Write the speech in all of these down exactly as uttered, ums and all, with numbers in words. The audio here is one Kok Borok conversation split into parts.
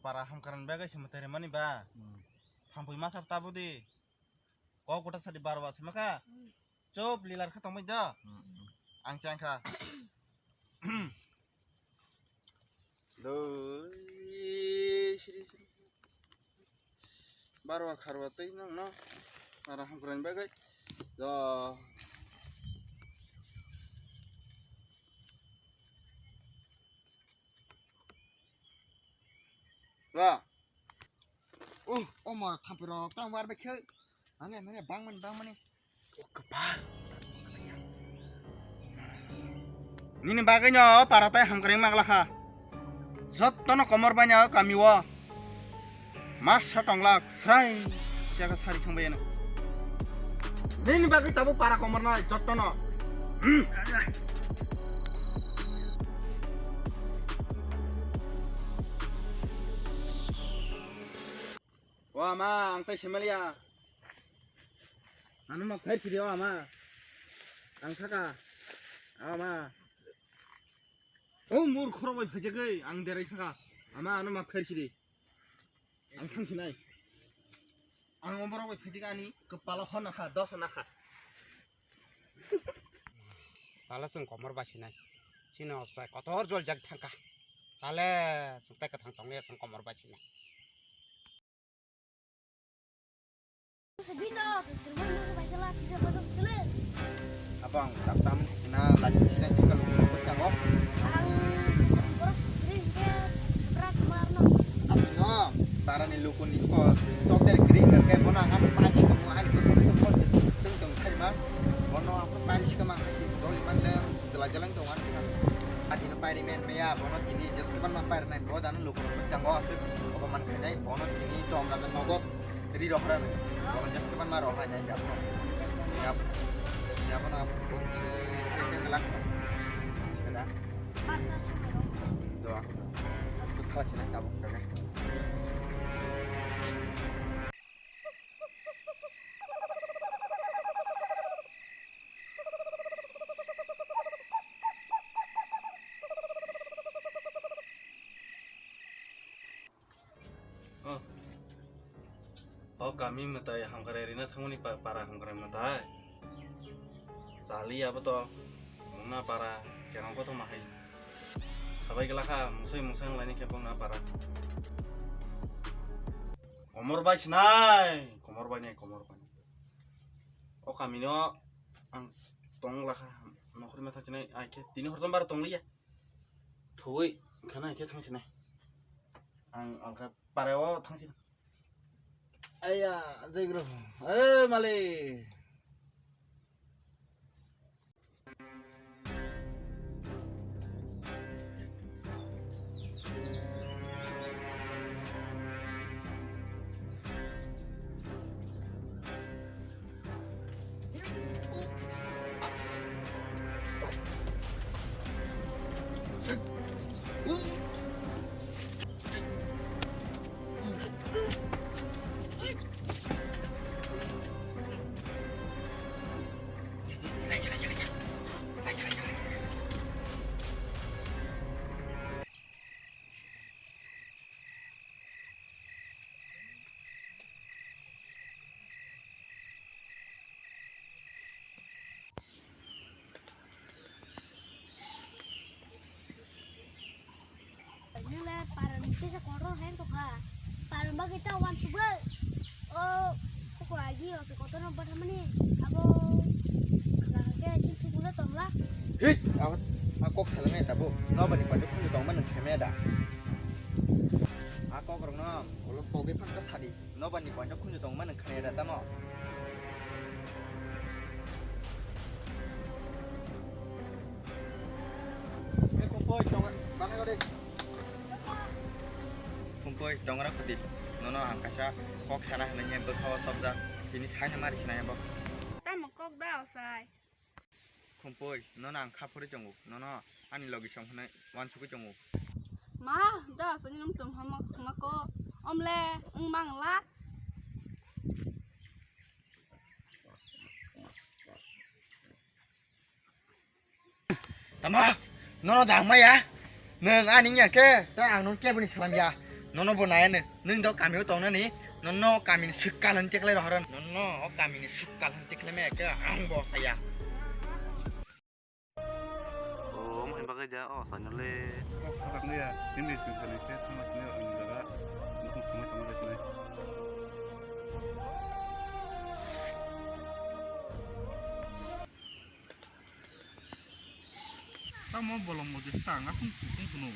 para hamkran bagwi se mwtai rimani ba. Hmm. Thampui masa tabudi. Kok gota sadi barwa se maka. Hmm. Chop lilar kha tongbai da. Hmm, hmm. Ang chang kha. Doi, siri, siri. Barwa kharwa tei nang no. Para hamkran bagwi. Do. Wa. Uh, omo thampui rok tang war bai khe. Nangya, nangya, bangmani, bangmani. O kwpal. Nini bagwino para tai hamkrai maglakha. Jottono komor banya o kami o. Masa tonglak, srai. Jaga sari thangbai ano. Nini bagwi tabuk para komor nai, jottono. Hmm. O ama, ang tai semaliya. Ano ma phair sidi o ama. Ang thaka. O ama. O mur khoro bai phaijagwi ang derai thaka. Ama ano ma phair sidi. Ang thang sinai. Ang omoro bai phaijak ani kwpalo honna kha, dos honna kha. Tale chwng komor bai sinai. Chini osai kotor jol jak thangka. Tale chwng tai kwthang tongle chwng komor bai sinai. Abang, tak taman sikina, lasi sina tika luku luku sabo. Ang borok kiri hingke subra kumar no. Abang no, tara ni luku ni ko, sok dari kiri hingke bono ang ano pan sikamo, ang ko sok ko seng tong sai ma. Bono ang pan sikamo, ang si joli man le, jela jela tong ang. Adi no pairi men meya, bono tini just kapan ma pairi nai, bo dano luku luku sabo asuk, obo man khanai, bono tini chom raja nogo. Ri rok rani. Bono just kapan ma rok hai nai gap no. Gap. Gap no gap. Bok tini keke gelak. Kena. Do aku do. Aku thawa cina gap keke. Oh. O kami mwtai hamkrai rina thangmani pa-, para hamkrai mwtai. Sali abo to mungna para kenang kothoma hai. Sabai gela kha mungsai mungsai wng laini khe bongna para. Komor bai sinai, komor bai nai, komor bai. O kami no ang tong lakha nokhri matha chinai ai khe tini horjom bar tong liya. Thoi khana khe thang sinai. Ang alkha pare o thang sinai. Aya, jai guru. Eh, malik. Nile parani tesa korok hai tongkha. Parani bagwi ta wansukgwi. O koko agi o kotorno bwtharmani abo kaham khe sintwi mula tongla. Hit, abo ma kok salame tabo. Nobani pande khunju tongma nang samaya da. A kok rokno ulo pogwi phanka sadi. Nobani pande khunju tongma nang khanaya da tamo. E kok poi tong bangla de. Khumpui, tongra khuti, nono ang kaisa kok sana hinwi bwkha o chopjak, tini saina mari sinai bo. Tamo kok da osai? Khumpui, nono ang kha phuri tongo, nono ani logi song hinwi wansugwi tongo. Ma, da osai nwng tong hama khuma ko, omle wng mang la. Tamo, nono dang maya. Nwng ani ya khe, ta ang nono keboni salam ya. Nono bo nayano, nwng do kamio tongnani, nono kamini swkal hwn teklai rohoro, nono o kamini swkal hwn teklai maya khe ang bo saya. O, omo hai bagwi da, o, saino le. O, sajaknai ya, tini sing sani khe thangna sini o, ani jaga, bwkhwng sumui tongma le sinai. Tamo bolong bo jesa tang asung kusung kuno.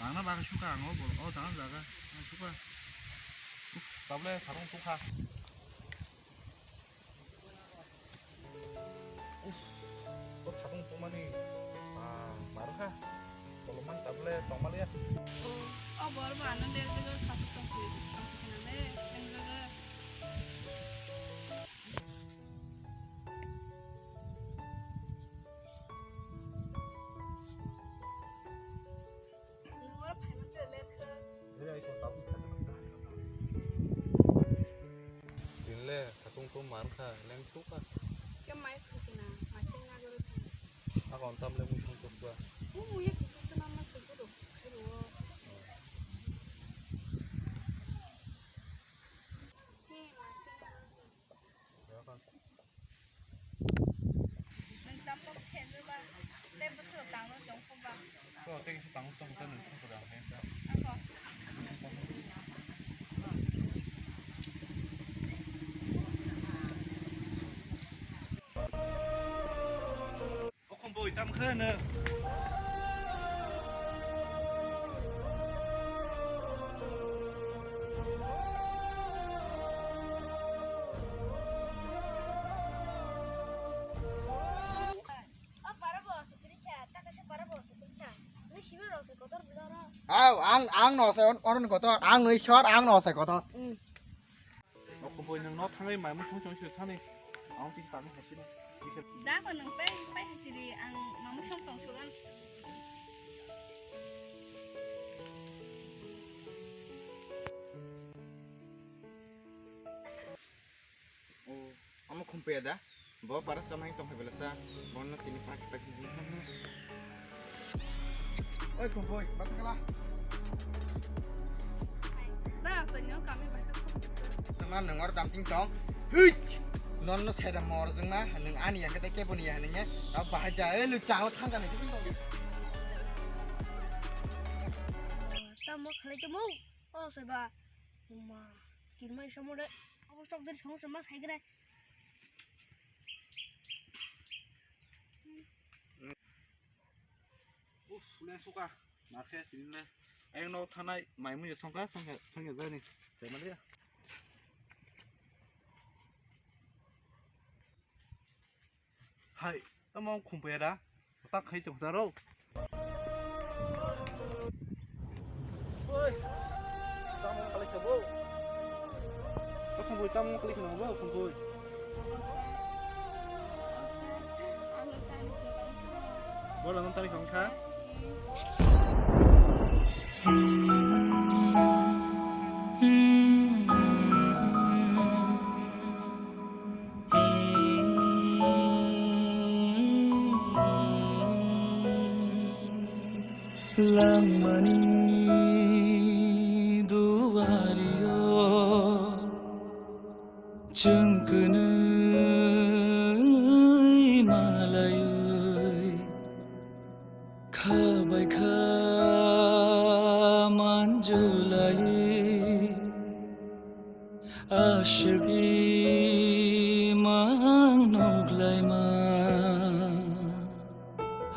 Tangna bagwi suka ang o bolong, o tangna jaga, ang suka. Tabule sarung tukha. Uff, o thapung tongmani, ah, marwkha. Kolomman tabule tongmaliya. O, o bor bo ano lerjago, sasuk tongphuru, tongphuru hinale, lerjago. Nwng oro phaima twi ler kha. Tinle khatung tum mar kha, leng tu kha. Khe mai khukuna, mai se nagaro thang. Ako ontam le mui song tuk ba. Mu mu ye kisa se mama se gudo. Khairu o. He, mai se nagaro thang. Nwng tamo khe nw ba, tei bwswk tangno tong kho ba? To, tei kisa tangno tong kho, nwng tong kho da, hwnwi sa. Ako. O khum bui tam khe nwng. Aw, ang, ang no se on-, onon kotor, ang no isor, ang no se kotor. Nokho boi nwng no thangwi mai muisung song song thani. Ang twi tangwi hai sini. Da ko nwng pai, pai hai sini, ang ma muisung tong sugan. O, omo khumpuya da? Bo para samai tong phai belasa. Bono tini pak pak di. Oi, khum boi, bat kala. Na, sa nyo kami bai ka khum. Sama nang or dam ting tong. Hit! Non no sai da mor jeng ma, nang ani yang kata ke boni ya nang ya. Tau bahai ja, eh, lu chao thang ka nang ting tong. Tamo khalai tamo. O, sai ba. Ma, kirmai samore. Abo sok diri song sama sai kere. Uff, le suka, nakhe sini le. Ayang no thanai, mai mui songkha, songkha, songkha jani. Sai maliya. Hai, tamo khumpuya da. Tak khai tong taro. Oi. Tamo kali ka bo. Ko khumpuya tamo kali ka bo, khumpuya. Bola nang tari kong kha. Langmani duario chwng kwnwi malaiwi kha bai kha manjulaiwi. Aswk imang nuklaima,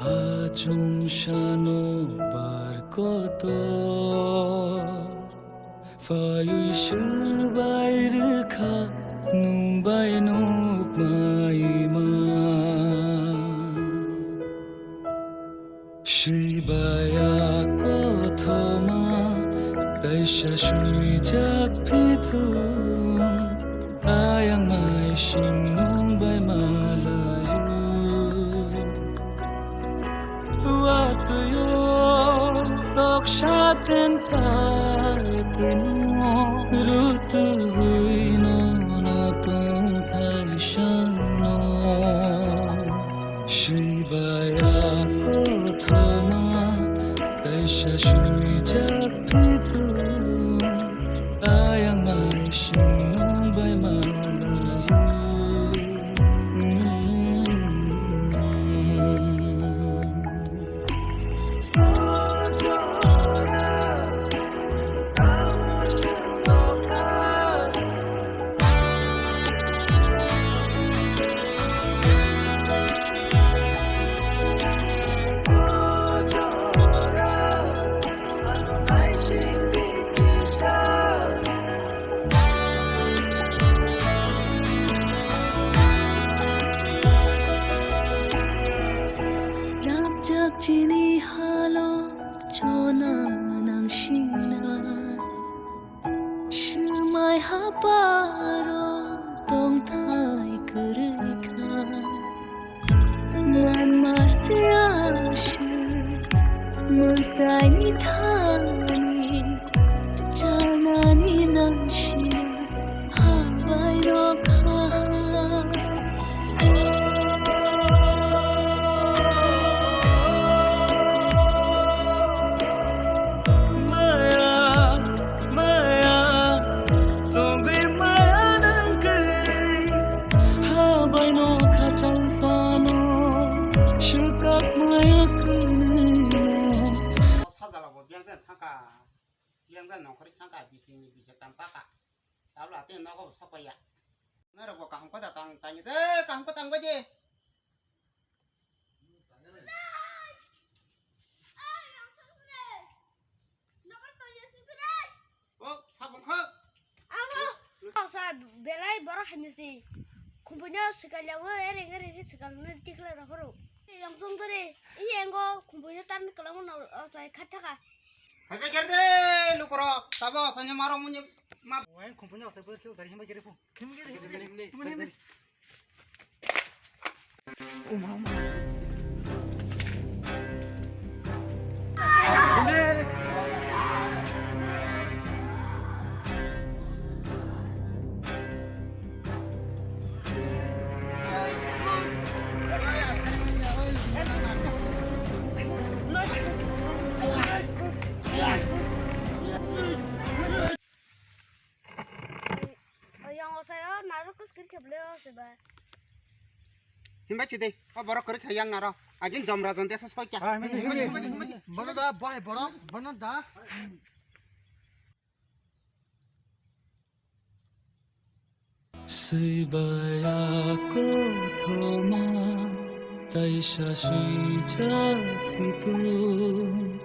achung sano bar kotor. Phaiwi swbai rwkha, nungbai nukmaima. Swibaya kothoma, taisa swijak phitung, ayang naising nungbai malayo. Watuyo toksa tentai temo, rutugwi nono tongthai sano. Swibaya kothoma, kaisa swijak phitung. Haparo tongthai kwrwi kha, manma se aswk mwtaini thani chanani nangsi. Habai rokha. Maya, maya, tongwi maya nang kwrwi, habai no khachal phano, swkak maya kwrwi no. Sajala bo biyang jan thangka, biyang jan nongkhorwi thangka, bisingni bising tam paka. Tabla tei nogo bo sokpaiya. Norok bo kaham kota tang tang je, kaham kota tang baje. O sabong kha. Amo sa belai borok hamya si. Khumpuino swkaliya o ereng ereng khe swkalna tikla rohoro. Yang song dore, i engo khumpuino tan kwlangma no o chai khat thaka. Hai bai gerde lukurok, sabo sanya maro munye ma. Wai khumpuino asai ber kheu dari himba gere pu. Himba gere, himba gere. Yang osai o narok kos kiri kheble o se ba. Himba chide, o borok kwrwi kha yang naro. Agin jom rajon desa soi kya. Ah, himba chide, himba chide, himba chide. Bono da, bai borok, bono da. Swibaya kothoma taisa swijak hitung.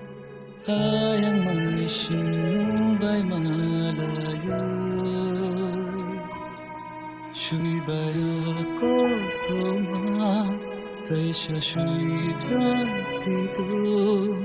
Ayang mani sinung bai malayo. Swibaya kothoma taisa swijak hitung.